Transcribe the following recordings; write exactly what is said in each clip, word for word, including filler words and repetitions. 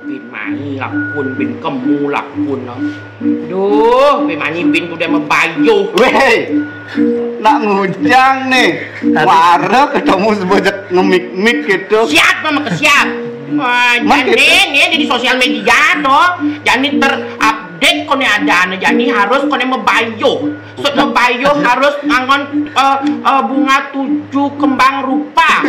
Bin mai lakun, bin kemu lakun, no. Duh, bin mani bin kuda mabayuh. Weh, nak ngujang nih. Wara ketemu sebejek ngemik-mik gitu. Siap, mama ke siap. Wah, Man, jani gitu. Nih di sosial media tuh, jani terupdate kone ada, jani harus kone mabayuh. Sut mabayuh harus ngangon eh, eh, bunga tujuh kembang rupa.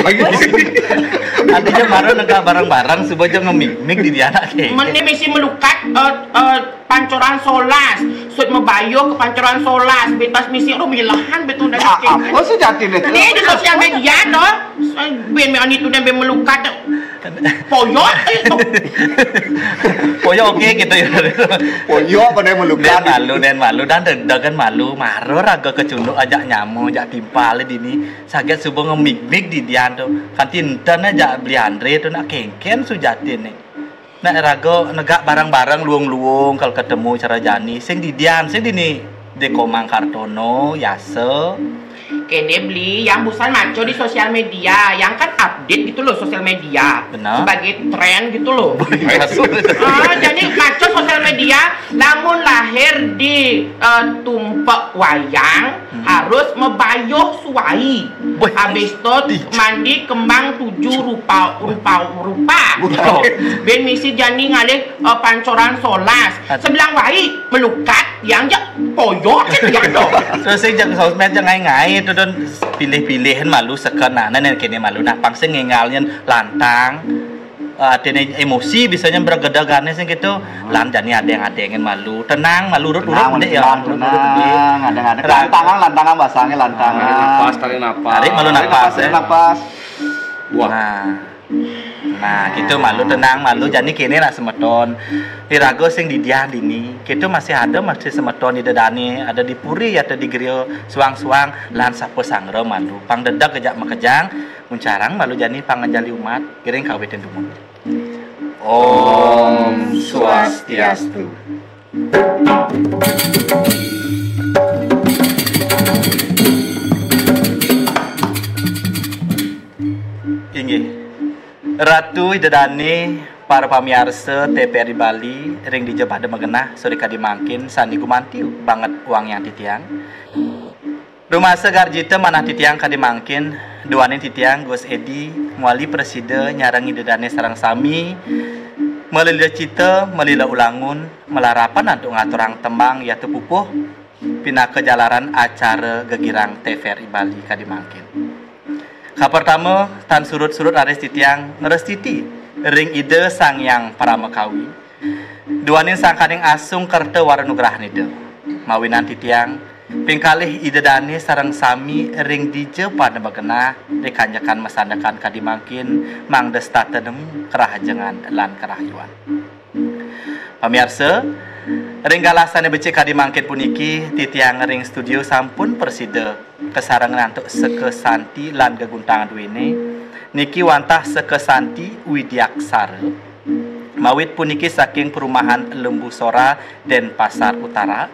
Artinya mara negak barang-barang, sebejek ngemik-mik di dia anak ke. Mene misi melukat eh, eh, pancoran solas. Sut mabayuh ke pancoran solas. Betas misi aduh milahan betul dan apa sejati nih? Ini di sosial media tuh. Ben me ani tu dan ben melukat. Poyok. Poyok oke gitu ya. Poyok apa nih melukat? Den malu, den malu, dan deg-degan malu, mara raga kecunduk ajak nyama, ajak timpal dini. Saget suba ngemik-mik di dian tu. Kanti enten ajak beli Andre tu nak kengken sujati ni. Nak raga negak barang-barang luung-luung kalau ketemu cara jani. Sing di dian, sing dini. Di Komang Kartono, Yasa. Kene beli yang busan maco di sosial media, yang kan update gitu loh sosial media. Benar. Sebagai tren gitu loh. Ah, jadi maco sosial media, lamun lahir di eh, tumpek wayang, harus mabayuh suai. Habis tu mandi kembang tujuh rupa rupa rupa. Ben misi jani ngalih eh, pancoran solas. Sebelah wai melukat yang je poyok je dia tu. Terus saya jangan sosmed jangan ngai-ngai tu dan pilih-pilihan malu sekenanan yang kini malu. Nah, pang sing ngingalnya lantang. Eh, artinya emosi bisanya bergedagane sing gitu. Lan jani ada yang ada yang malu. Tenang, malu urut-urut dek ya. Tenang, tenang. Ada yang ada. Lantangan, lantangan basangnya lantangan. Tarik napas, tarik napas. Tarik malu napas, tarik napas. Wah. Nah. Nah, gitu malu tenang malu jani kene lah semeton. Iraga sing didian dini, kita masih ada masih semeton di dedane, ada di puri atau di griya suang-suang lan sapa sangra malu. Pang dedak kejak makejang, muncarang malu jani pang nganjali umat, giring kawitin dumun. Om Swastiastu. Inggih. Ratu Ida Dane, para pamiarsa T V R I Bali, ring dija pada magenah, sore kadi mangkin, sane gumanti banget wangiang titiang. Rumasa garjita manah titiang kadi mangkin, duaning titiang Gus Edi, mawali prasida nyarengin Ida Dane sareng sami, malila cita, malila ulangun, malarapan antuk ngaturang tembang yatu pupuh, pinaka jalaran acara gegirang T V R I Bali kadi mangkin. Kapertama, tan surut-surut raris titiang ngrestiti ring Ida Sang Hyang Paramakawi, duaning sangkaning asung kerta wara nugrahan Ida. Mawinan titiang, pingkalih Ida Dane sareng sami ring dija pada magenah, ri kanjekan masandekan kadi mangkin, mangda setata nemu kerahajengan lan kerahayuan. Pamiarsa, ring galah sane becik kadi mangkin puniki, titiang ring studio sampun prasida kasarengin antuk Seka Santi lan geguntangan duene, niki wantah Seka Santi Widyaksara, mawit puniki saking Perumahan Lembu Sora, Denpasar Utara,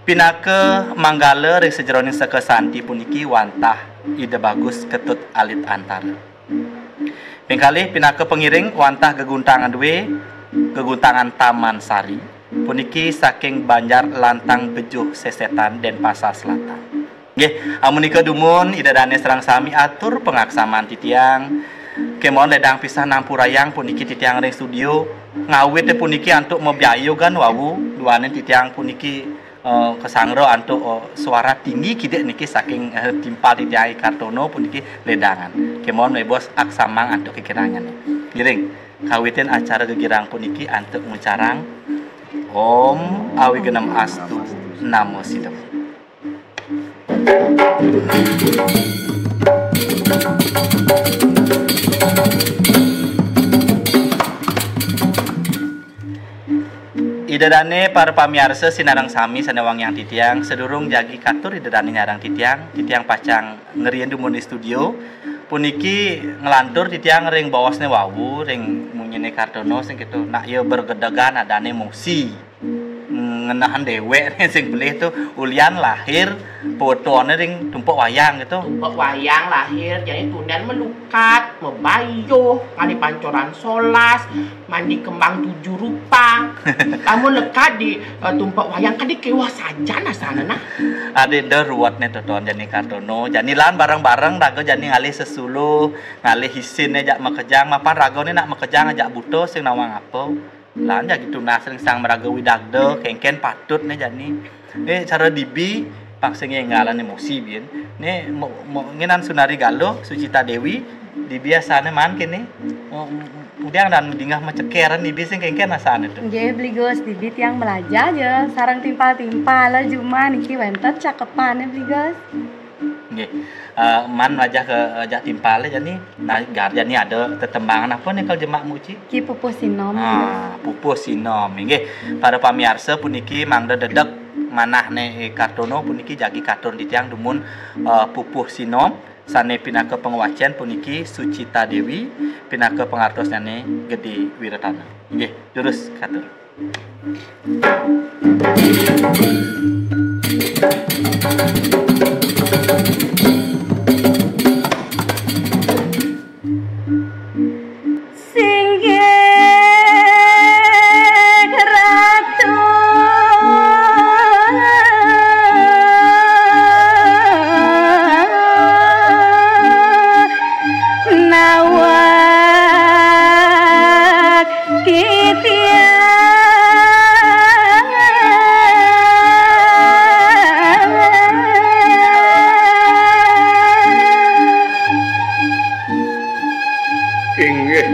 pinaka manggala ring sajeroning Seka Santi puniki wantah Ida Bagus Ketut Alit Antara. Ping kalih pinaka pangiring wantah geguntangan due, geguntangan Taman Sari, puniki saking Banjar Lantang Bejuh Sesetan, Denpasar Selatan. Nggih, amunika dumun Ida Dane sareng sami atur pangaksaman titiang. Kemawon ledang pisan nampurayang puniki titiang ring studio. Ngawit puniki antuk mabiayugan wau, duaning titiang puniki eh, kasangra antuk, eh, suara tinggi kidik niki saking, eh, timpal titiang I Kartono puniki ledangan. Kemawon mebos aksamang antuk kekirangane. Ngiring, kawitin acara gegirang puniki antuk ngucarang Om Awigenem Astu Namo Sidam. Ida dane para pamiarsa sinareng sami sane wangiang titiang, sadurung jagi katur Ida dane nyareng titiang, titiang pacang ngriin dumun di studio. Puniki nglantur titiang ring baosne wau, ring munyine Kartono sing keto, nak ya bergedegan adane mosi. Ngenehan dewek ne sing belih tu, ulian lahir pawetone ring tumpek wayang gitu. Tumpek wayang lahir, jadi tunden melukat, mebayuh, kali pancoran solas, mandi kembang tujuh rupa. Lamun lekad di, eh, tumpek wayang, kadi kewah sajan asana nah. Ade da ruwetne to, Ton, jani Kartono. Jani lan bareng-bareng raga jani ngalih sesuluh, ngalih isin ne jak makejang, mapan ragane nak makejang ajak buta sing nawang apa. Lan jagi tunas ring sang maraga widagda, kengken patut ne jani. Ne cara dibi, pang sing enggalan emosi bin. Ne mo, mo, ngenan Sunari Galuh, Sucita Dewi, dibi asane man kene. Mo, mo, udiang dan dingeh macekeran dibi sing kengken asane tu. Nggih, Bli Gus, dibi tiang mlajah ja, sareng timpal-timpal, juma niki wenten cakepane, Bli Gus. Nggih. Eh, man mlajah ke, eh, jak timpale jani, nah, gar jani ada tetembangan apa nih kalau jemak muci? Ki pupuh sinom. Ah, pupuh sinom. Inggih, para pamiarsa puniki mangda dedek manah ne Kartono puniki jagi katur titiang dumun, eh, pupuh sinom sane pinaka pangwacen puniki Sucita Dewi, pinaka pangartosnyane Gede Wiratana. Inggih, durus katur. Singgih Ratu. Nawak titiang. Inggih,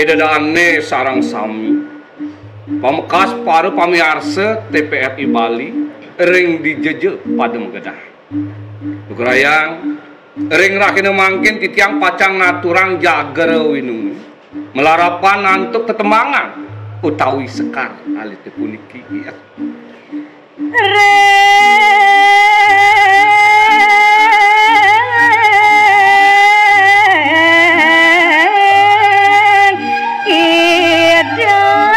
Ida dane sareng sami. Pamekas para pamiarsa T V R I Bali ring dija ja pada magenah. Lugrayang, ring rahina mangkin titiang pacang ngaturang jagra winungun, malarapan antuk tetembangan utawi sekar alite puniki. Ring idang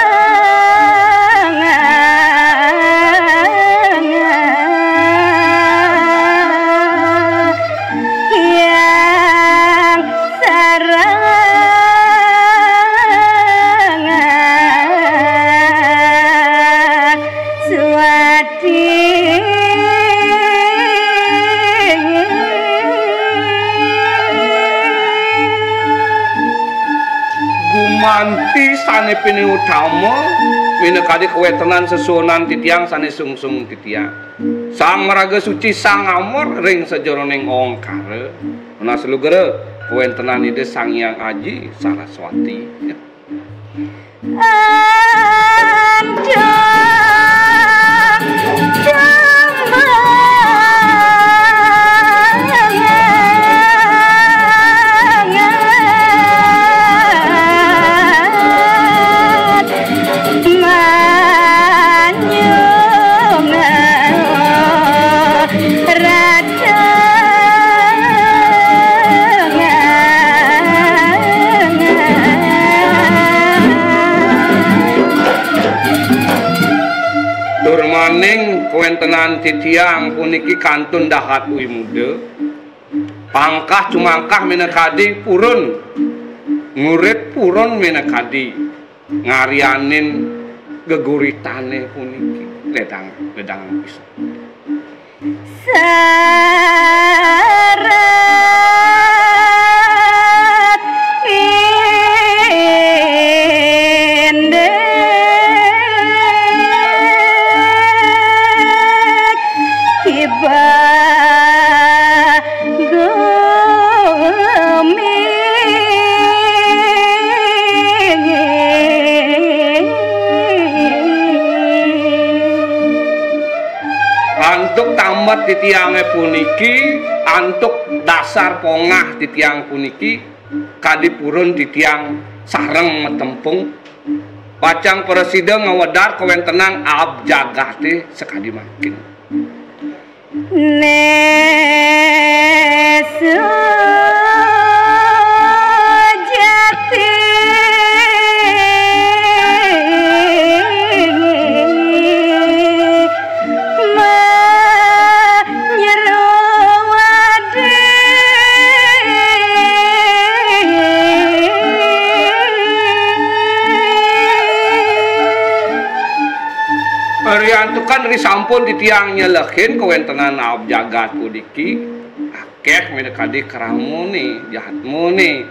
Hyang Sareng Suwati. Gumanti sane pinih utama, minakadi kawetenan sesuunan titiang sane sungsung titiang. Sang maraga suci, sang amor ring sajeroning ongkara. Nunas lugra kawéntenan Ida Sang Hyang Aji Saraswati. Tur maning kawéntenan titiang puniki kantun dahat wimuda. Pangkah cumangkah minakadi purun. Ngurit purun minakadi ngaryanin geguritané puniki. Ledang, ledang pisan. Sarat indik kiba gumi. Antuk tambet titiangé puniki, antuk dasar pongah titiang puniki, kadi purun titiang sareng matempung. Pacang prasida ngwedar kawéntenan aab jagaté sakadi mangkin. Né sujati manyeruwadi. Riantukan risampun titiang nyelehin kawéntenan aab jagat puniki, akéh minakadi kramané, jadmané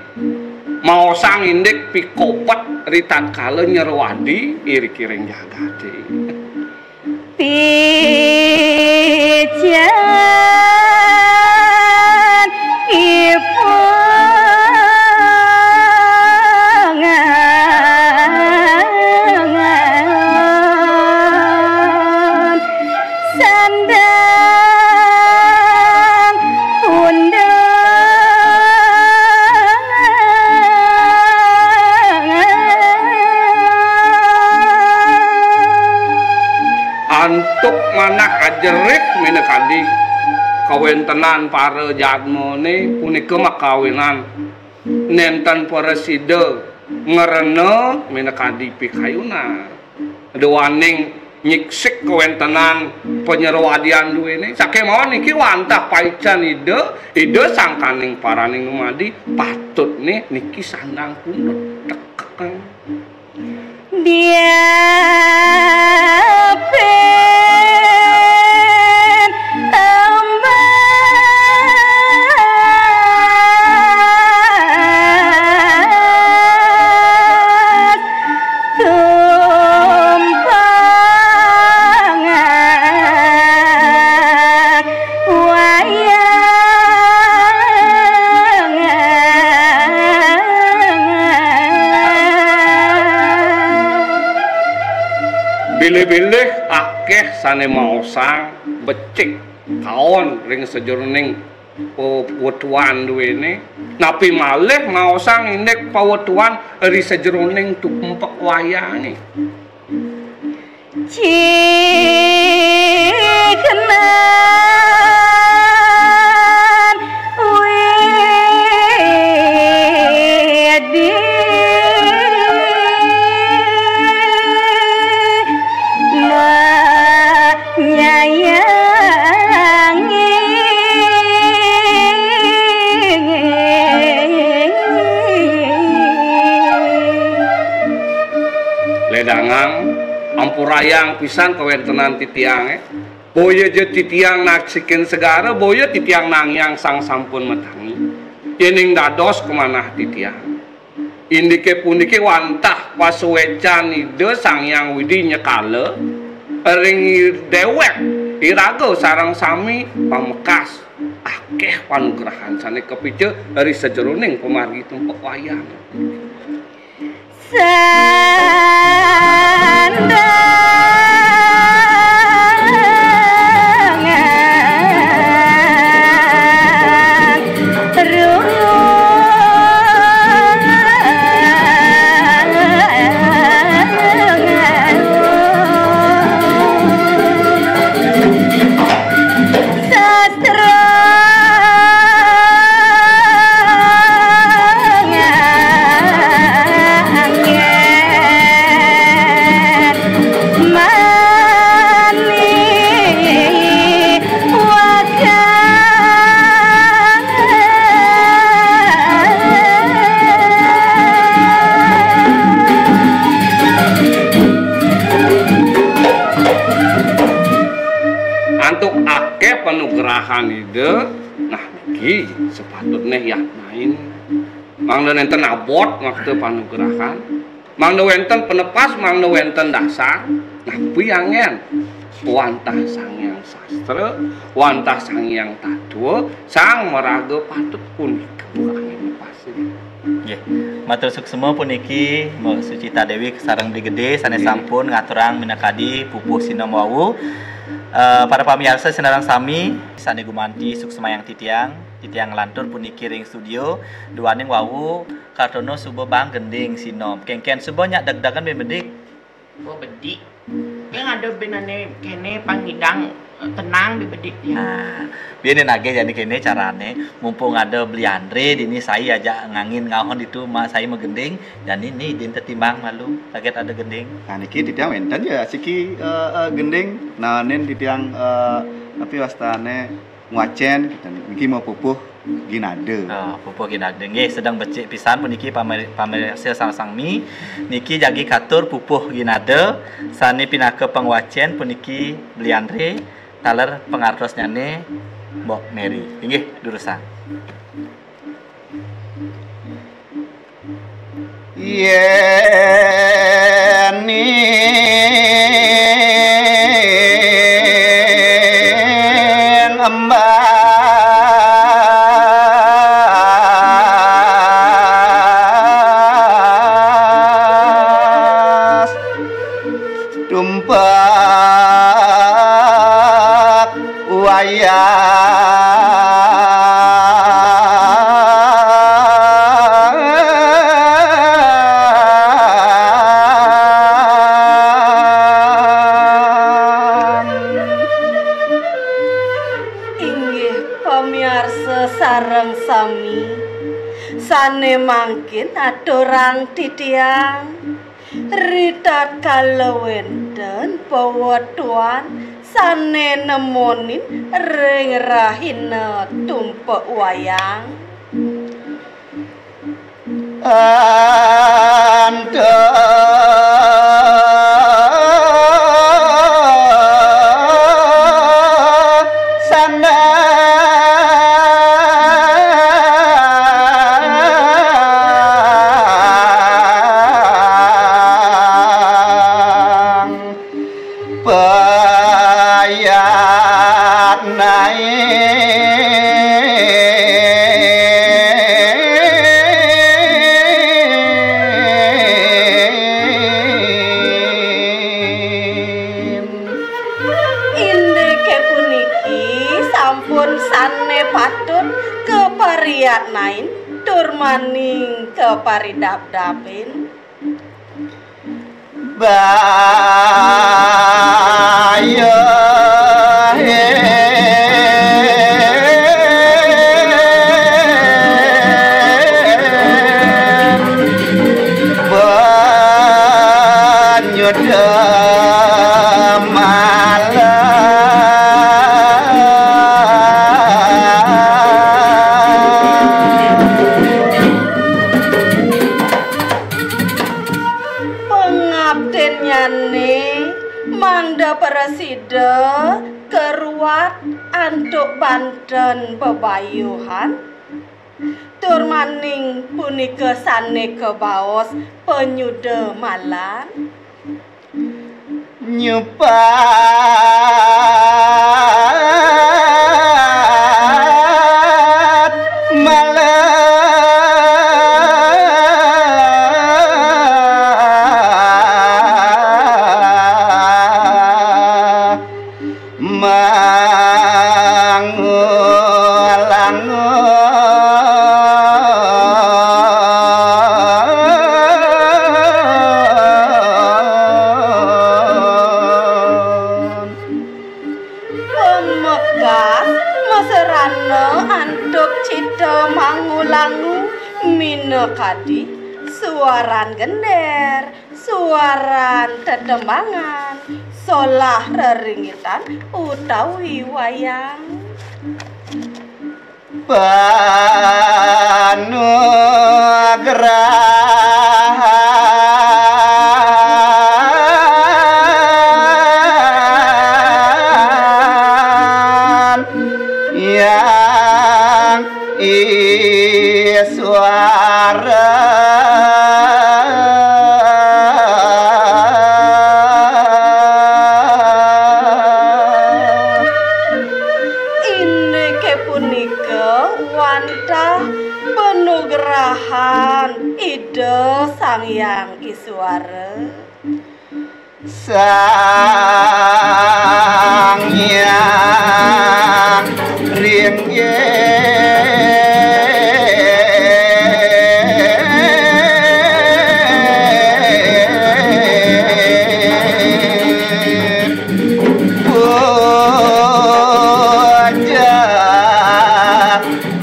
maosang indik pikobet ritatkala nyeruwadi iriki ring jagaté. Pican ipun antuk manah ajerih minakadi kawéntenan para jadmané punika makawinan nénten prasida ngrena minakadi pikayunan. Duaning nyiksik kawéntenan panyeruwadian duéné. Sakémaon niki wantah paican Ida, Ida sangkaning paraning numadi, patutné niki sandang pundut tekekang. Diapin embas tumpangan wayang. Bilih-bilih akéh sané maosang becik kaon ring sajeroning wetuan duéné, napi malih maosang indik pawetuan ri sajeroning tumpek wayangé. Cikenan widi manyayangi. Ledangang, ampurayang pisan kawéntenan titiangé. Boya ja titiang naksikin segara, boya titiang nangiang sang sampun matangi. Yéning dados kamanah titiang. Indiké puniki wantah pasuécan Ida Sang Hyang Widi nyekala ring déwék Iraga sareng sami pamekas akéh panugrahan sané kapica ri sajeroning pamargi tumpek wayang. Antuk akéh panugrahan Ida, nah niki sepatutné yatnain. Mangda nénten abot makta panugrahan, mangda wénten penepas, mangda wénten dasar, napi anggén? Wantah Sang Hyang Sastra, wantah Sang Hyang Tatwa, sang maraga patut punika anggén nepasé. Nggih, matur suksma puniki Mbok Sucita Déwi sareng Bli Gedé sané sampun ngaturang minakadi pupuh sinom wau. Eh, para pamiarsa sinareng sami sané gumanti suksmayang titiang, titiang nglantur puniki ring studio, duaning wau Kartono suba baang gending sinom. Kénkén suba nyak degdegen bin bedik. Oh, bedik. Yang ada bin ané kéné pang ngidang, eh, tenang bin bedik ya. Nah, bin nagih jani kéné carané, mumpung ada Beli Andri dini, sai ajak ngangin ngahon ditu, ma sai magending, jani ni din tetimbang malu, kaget ada gending. Nah, niki titiang wénten ya siki, eh, eh, gending. Nah, nin titiang, eh, napi wastané, ngwacén, kita niki mapupuh ginada. Ah, pupuh ginada. Nggih, sedeng becik pisan puniki pamir-, pamiarsa sareng sami. Niki jagi katur pupuh ginada sané pinaka pangwacén puniki Beli Andri, taler pangartosnyané Mbok Mary. Inggih, durusang. Yén ing embas tumpek wayang. Inggih pamiarsa sareng sami, sané mangkin aturang titiang. Ritatkala wénten pawetuan sané nemonin ring rahina tumpek wayang. Antuk sandang payat nain. Indiké puniki sampun sané patut kapariyatnain tur maning kaparidapdapin. Bayuhin banyu demalang. Pangaptinnyané mangda prasida karuat antuk banten bebayuhan, tur maning punika sané kabaos panyuda malan. Nyupat malah mangulangun. Pemekas mesrana antuk cita mangulangu, minakadi suaran gender, suaran tetembangan, solah reringgitan utawi wayang. Panugrahan Hyang Iswara. Inggih punika wantah panugrahan Ida Sang Hyang Iswara. Sang Hyang Ringgit Puja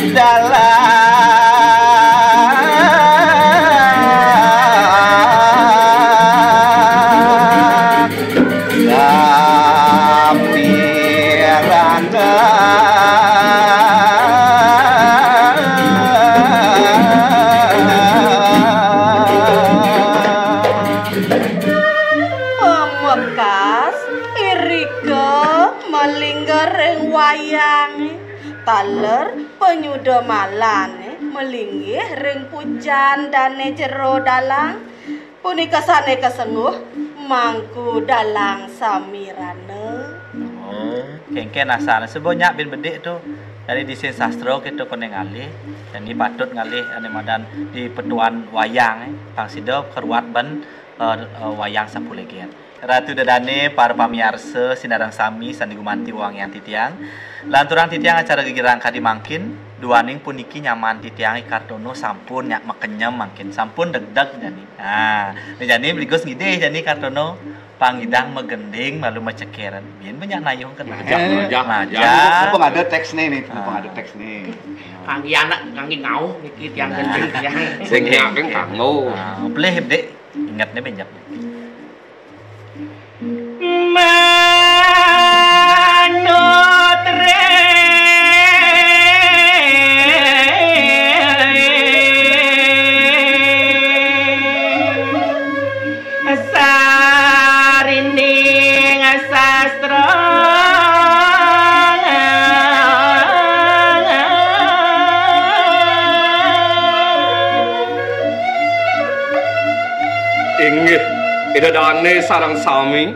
Dalang Samirana. Pamekas irika malingga ring wayange, taler panyuda malane malinggih ring pujan dane jero dalang, punika sane kasengguh Mangku Dalang Samirana. Oh, kengken asal. Suba nyak bin bedik tu. Dari disin sastra kita kone ngalih. Jani patut ngalih ane madan di petuan wayang, eh. Pang sida keruat ben, eh, eh, wayang Sapu Leger. Ratu Dadane, para pamiarsa, sinareng sami sane gumanti wangiang titiang. Lanturang titiang acara gegirang kadi mangkin, duaning puniki nyaman titiang I Kartono sampun nyak makenyem mangkin, sampun degdeg jani. Ha, ne jani bligus ngidih jani Kartono, pangidang magending malu maceker. Bin banyak nayuh kena. Najah, najah. Najah. Mumpung ada teksne nih, mumpung ada teksne. Kangge anak, kangge ngauh niki tiang gending tiang. Sing nyak kan kanggo. Ah, pelih dik inget ne benjak. Manut ring sarining sastra. Inggih, Ida Dane sareng sami,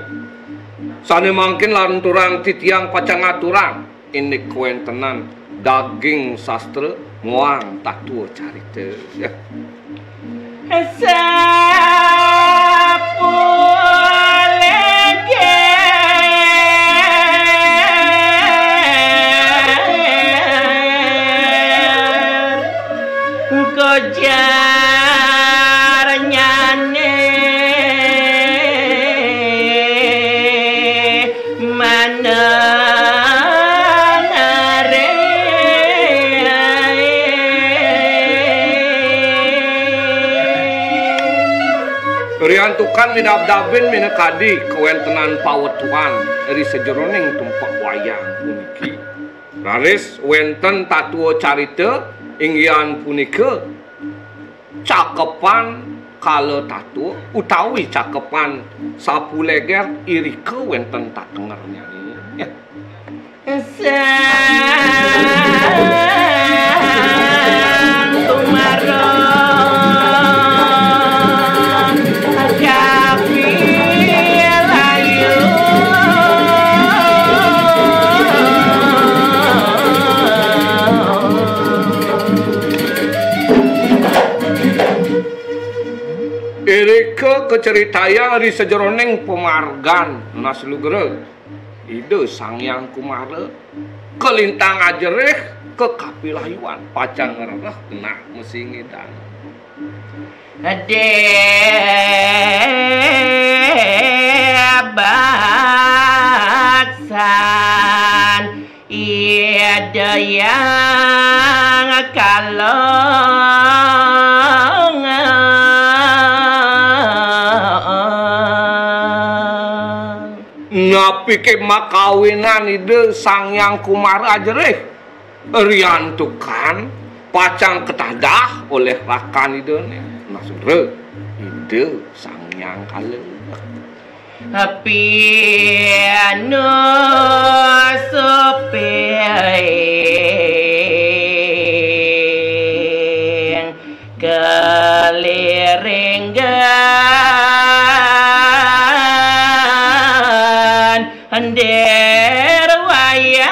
sane mangkin lanturang titiang pacang ngaturang indik kawentenan daging sastra muang tatua carita. Sapu Leger kojarnyane manang are. Riantukan midabdabin minakadi kawentenan pawetuan ri sajeroning tumpek wayang puniki. Raris wenten tatua carita, inggihan punika cakepan kala tatua utawi cakepan Sapu Leger irika wenten tatengernyane. Sang Kumara kapilayu. Pacritayang ri sajeroning pamargan, nunas lugra Ida Sang Hyang Kumara kalintang ajerih kakapilayuan, pacang ngrereh genah masingidang. Dé baksan Ida Hyang Kala. Napiké makawinan Ida Sang Hyang Kumara ajerih? Riantukan pacang katadah olih rakan Idané. Nah, saudara, Ida Sang Hyang Kala. Pianu suping kaliringgan. Ender wayang.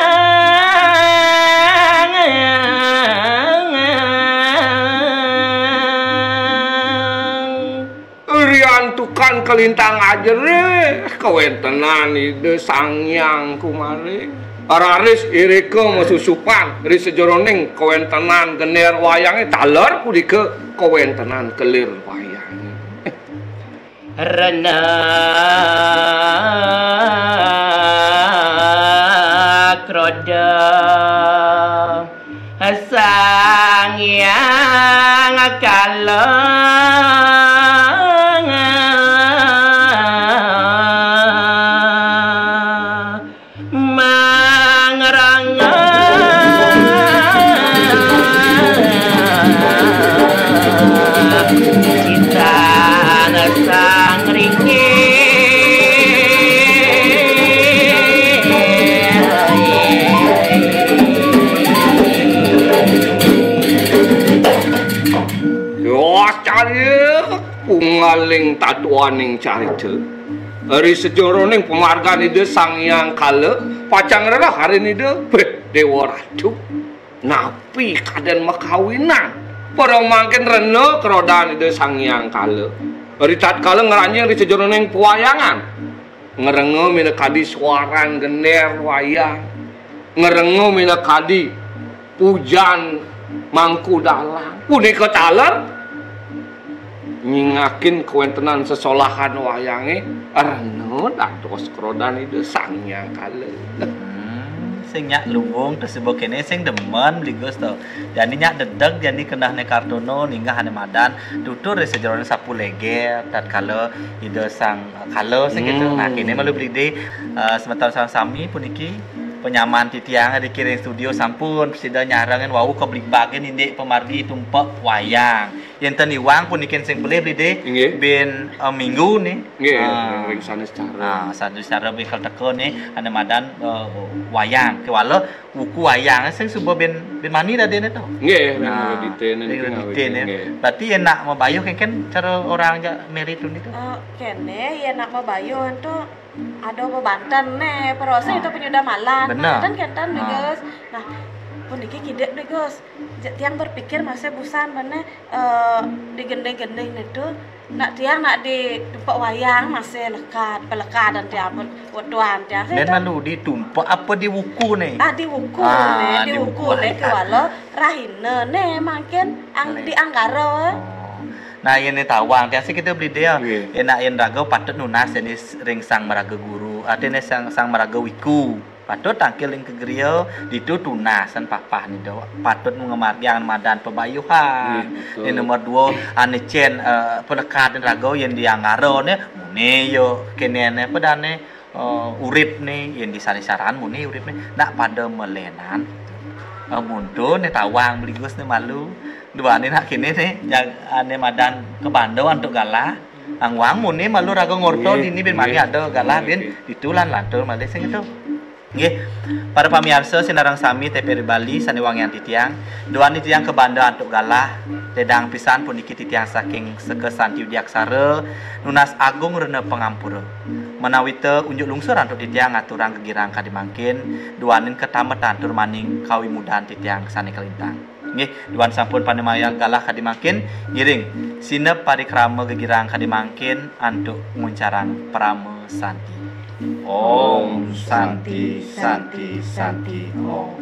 Riantukan kalintang ajerih kawéntenan Ida Sang Hyang Kumara. Raris irika masusupan ri sajeroning kawéntenan gender wayangé, taler punika kawéntenan kelir wayangé. Rena kroda Sang Hyang Kala. Mangranga cinta sang ringkih. Wah, cari unggaling tatuaning carita. Ri sajeroning pamargan Ida Sang Hyang Kala, pacang rereh arin Ida, béh, Déwa Ratu. Napi kadén makawinan? Para mangkin rena krodan Ida Sang Hyang Kala. Ri tatkala ngranjing ri sajeroning pawayangan. Ngrenga minakadi suaran gender wayang. Ngrenga minakadi pujan mangku dalang. Punika taler nyingakin kawéntenan sesolahan wayangé, rena dados krodan Ida Sang Hyang Kala. Hmm, sing nyak luung to suba kéné sing demen Bli Gus to. Jani nyak dedeg jani kenehné Kartono ninggah ané madan tutur ri sajeroning Sapu Léger tatkala Ida Sang Kala sing kéto. Hmm. Nah, kéné malu Bli Dé, eh, semeton sareng sami puniki panyamaan titiang ring studio sampun sida nyarengin wau kabligbagan indik pamargi tumpek wayang. Yén ten iwang punikin sing pelih Bli Dé. Inggih. Bin, eh, minggu né. Nggih, ah, ring sanis cara. Ah, sanis cara bakal teka né, ané madan, eh, wayang. Kéwala wuku wayang sing suba bin, bin mani dadiné to. Nggih, ring, ah, dité né, ring niki dité ngawitin, né. Nggih. Berarti yén nak mabayuh kénkén cara orang ja meri tuni to? Eh, kéné, yén nak mabayuh to ada bebanten né, perasa, ah, itu penyudah malan. Bener. Banten kénten, ah, Bli Gus. Nah, puniki kidik, Bli Gus. Ja-, tiang berpikir masih busan bené, eh, di gending-gending né to. Nak tiang nak di tumpek wayang masih lekad, pelekadan tiang pun, wetuan tiang. Nén malu di tumpek apa di wuku né? Ah, di wuku, ah, né, di wuku, né, ah, kéwala rahina né mangkin ang-, di Anggara. Oh. Nah, yén né tawang tiang sing kéto Bli Dé. Nggih. Yén nak yén raga patut nunas yén ring sang maraga guru, artiné sang, sang maraga wiku. Patut tangkil ring ka griya, ditu tunasan papah né to. Patut ngamargiang madan pabayuhan. Nggih, betul. Né nomor dua, ané cén, eh, pelekad raga yén di Anggara né, muné ya kéné né pedané, eh, urip né, yén di sanisaran muné urip né, nak pada malénan. Eh, mundur né tawang Bli Gus né malu. Duaning nak kéné né, jag-, ané madan kabanda antuk galah. Angwang muné malu raga ngorta, nggih, dini bin mani, nggih, ada galah, nggih, bin, nggih, ditu lan lantur malih sing kéto. Nggih, para pamiarsa sinareng sami T V R Bali sané wangiang titiang, duaning titiang kabanda antuk galah, ledang pisan puniki titiang saking Seka Santi Widiaksara, nunas agung rena pangampura. Ménawi té unjuk lungsur antuk titiang ngaturang gegirang kadi mangkin, duaning katamet antuk maning kawimudan titiang sané kalintang. Nggih, duan sampun panemayang galah kadi mangkin, ngiring sineb parikrama gegirang kadi mangkin antuk nguncarang Parama Santi. Om Santi, Santi, Santi, Om.